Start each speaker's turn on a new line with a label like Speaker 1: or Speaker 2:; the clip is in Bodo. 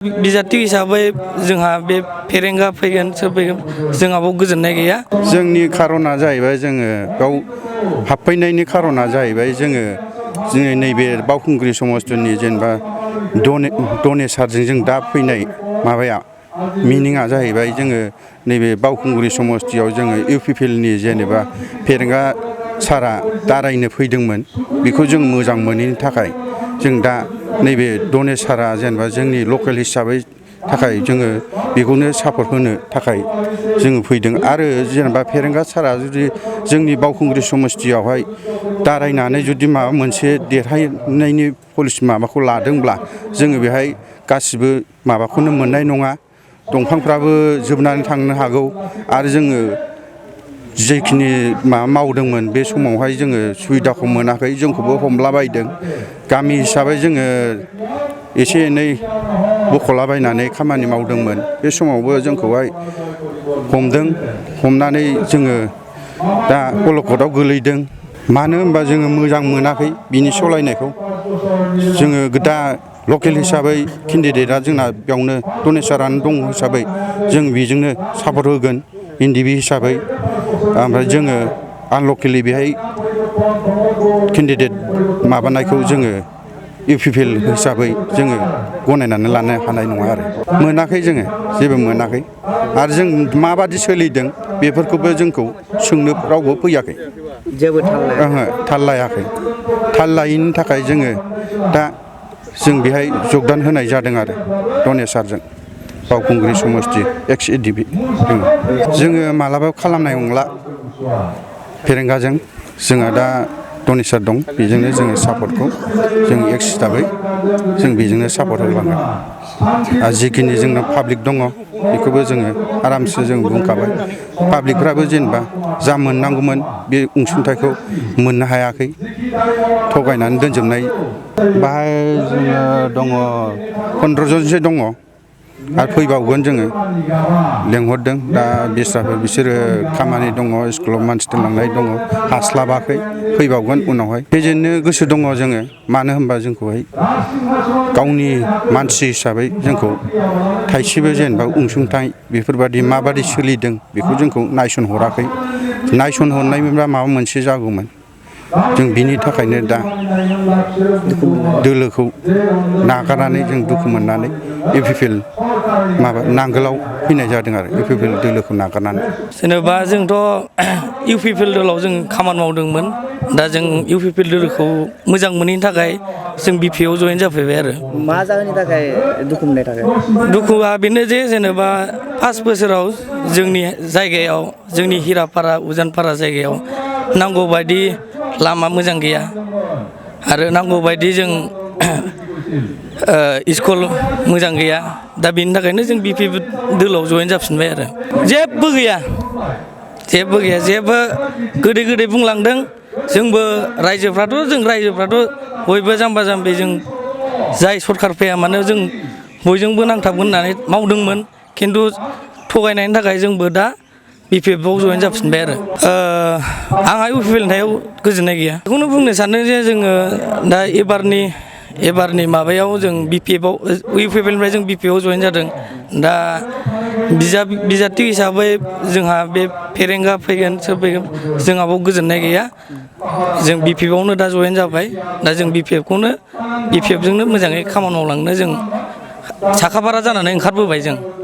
Speaker 1: बिजाथि हिसाबै जोंहा बे फेरेंगा फैगोन सोर जोंहाबो गोजोननाय गैया।
Speaker 2: जोंनि खारना जाहैबाय जोङो बेयाव हाबफैनायनि खारना जाहैबाय जोङो नैबे बावखुंग्रि समस्थिनि जेनेबा डनेसारजों जों दा फैनाय माबाया मिनिङा जाहैबाय जोङो नैबे बावखुंग्रि समस्थियाव जोङो इउपिपिएलनि जेनेबा फेरेंगा सारा दारायनो फैदोंमोन। बेखौ जों मोजां मोनैनि थाखाय जों दा नैबे डनेसारा जेनेबा जोंनि लकेल हिसाबै थाखाय जोङो बेखौनो सापर्ट होनो थाखाय जोङो फैदों। आरो जेनेबा फेरेंगा सारा जुदि जोंनि बावखुंग्रि समस्थियावहाय दारायनानै जुदि माबा मोनसे देरहानायनि पलिसि माबाखौ लादोंब्ला जोङो बेहाय गासिबो माबाखौनो मोननाय नङा। दंफांफ्राबो जोबनानै थांनो हागौ आरो जोङो जेखिनि मावदोंमोन बे समावहाय जोङो सुबिदाखौ मोनाखै, जोंखौबो हमलाबायदों। गामि हिसाबै जोङो एसे एनै बख'लाबायनानै खामानि मावदोंमोन। बे समावबो जोंखौहाय हमदों, हमनानै जोङो दा अलखदाव गोलैदों। मानो होनबा जोङो मोजां मोनाखै बिनि सालायनायखौ। जोङो दा लकेल हिसाबै केन्डिडेटआ जोंना बेयावनो डनेसारानो दङ हिसाबै जों बेजोंनो सापर्ट होगोन एनडिपि हिसाबै। ओमफ्राय जोङो आनलकेलि बेहाय केन्डिडेट माबानायखौ जोङो इउपिपिएल हिसाबै जोङो गनायनानै लानो हानाय नङा आरो। मोनाखै जोङो जेबो मोनाखै। आरो जों माबादि सोलिदों बेफोरखौबो जोंखौ सोंनो रावबो फैयाखै।
Speaker 3: जेबो थाल लायाखै।
Speaker 2: ओहो थाल लायाखै। थाल लायैनि थाखाय जोङो दा जों बेहाय जगदान होनाय जादों आरो डनेसारजों बावखुंग्रि समस्ति एक्स एनडिपि। जोङो मालाबाबो खालामनाय नंला फेरेंगाजों। जोंहा दा डनेसार दं, बेजोंनो जोङो सापर्टखौ जों एक्स हिसाबै जों बेजोंनो सापर्ट होलांगोन। आरो जिखिनि जोंना पाब्लिक दङ बेखौबो जोङो आरामसे जों बुंखाबाय। पाब्लिकफ्राबो जेनेबा जा मोननांगौमोन बे अनसुंथाइखौ मोननो हायाखै, थगायनानै दोनजोबनाय। बाहाय जोङो दङ 15 जनसो दङ आरो फैबावगोन जोङो लेंहरदों। दा बिस्राफोर बिसोरो खामानि दङ, स्कुलाव मानसि दोनलांनाय दङ, हास्लाबाखै, फैबावगोन उनावहाय। फेजेननो गोसो दङ जोङो। मानो होनबा जोंखौहाय गावनि मानसि हिसाबै जोंखौ थाइसेबो जेनेबा अनसुंथाइ बेफोरबादि माबादि सोलिदों बेखौ जोंखौ नायसनहराखै। नायसनहरनायमोनबा माबा मोनसे जागौमोन। जों बिनि थाखायनो दा दोलोखौ नागारनानै जों दुखु मोननानै इउपिपिएल माबा नांगोलाव फैनाय जादों आरो इउपिपिएल दोलोखौ नागारनानै।
Speaker 1: जेनेबा जोंथ' इउपिपिएल दोलोआव जों खामानि मावदोंमोन। दा जों इउपिपिएल दोलोखौ मोजां मोनैनि थाखाय जों बिपिएआव जयेन जाफैबाय आरो।
Speaker 3: मा जाहोननि थाखाय दुखु मोननाय थाखाय?
Speaker 1: दुखुआ बेनो जे जेनेबा 5 बोसोराव जोंनि जायगायाव, जोंनि हिरापारा उजानपारा जायगायाव नांगौ बायदि लामा मोजां गैया आरो नांगौ बायदि जों स्कुल मोजां गैया। दा बेनि थाखायनो जों बिपिएल दोलोआव जयेन जाफिनबाय आरो। जेबो गैया, जेबो गैया, जेबो गोदै गोदै बुंलांदों। जोंबो रायजोफ्राथ' बयबो जाम्बा जाम्बि, जों जाय सरखार फैया मानो जों बयजोंबो नांथाबगोन होननानै मावदोंमोन। खिन्थु थगायनायनि थाखाय जोंबो दा बिपिएफआव जयेन जाफिनबाय आरो। आंहा इउपिपिएलनि सायाव गोजोननाय गैया। बेखौनो बुंनो सानदों जे जोङो दा एबारनि माबायाव जों बिपिएफआव, इउपिपिएलनिफ्राय जों बिपिएफआव जयेन जादों। दा बिजाथि हिसाबै जोंहा बे फेरेंगा फैगोन सोर फैगोन जोंहाबो गोजोननाय गैया। जों बिपिएफआवनो दा जयेन जाबाय। दा जों बिपिएफजोंनो मोजाङै खामानि मावलांनो जों साखाफारा जानानै ओंखारबोबाय जों।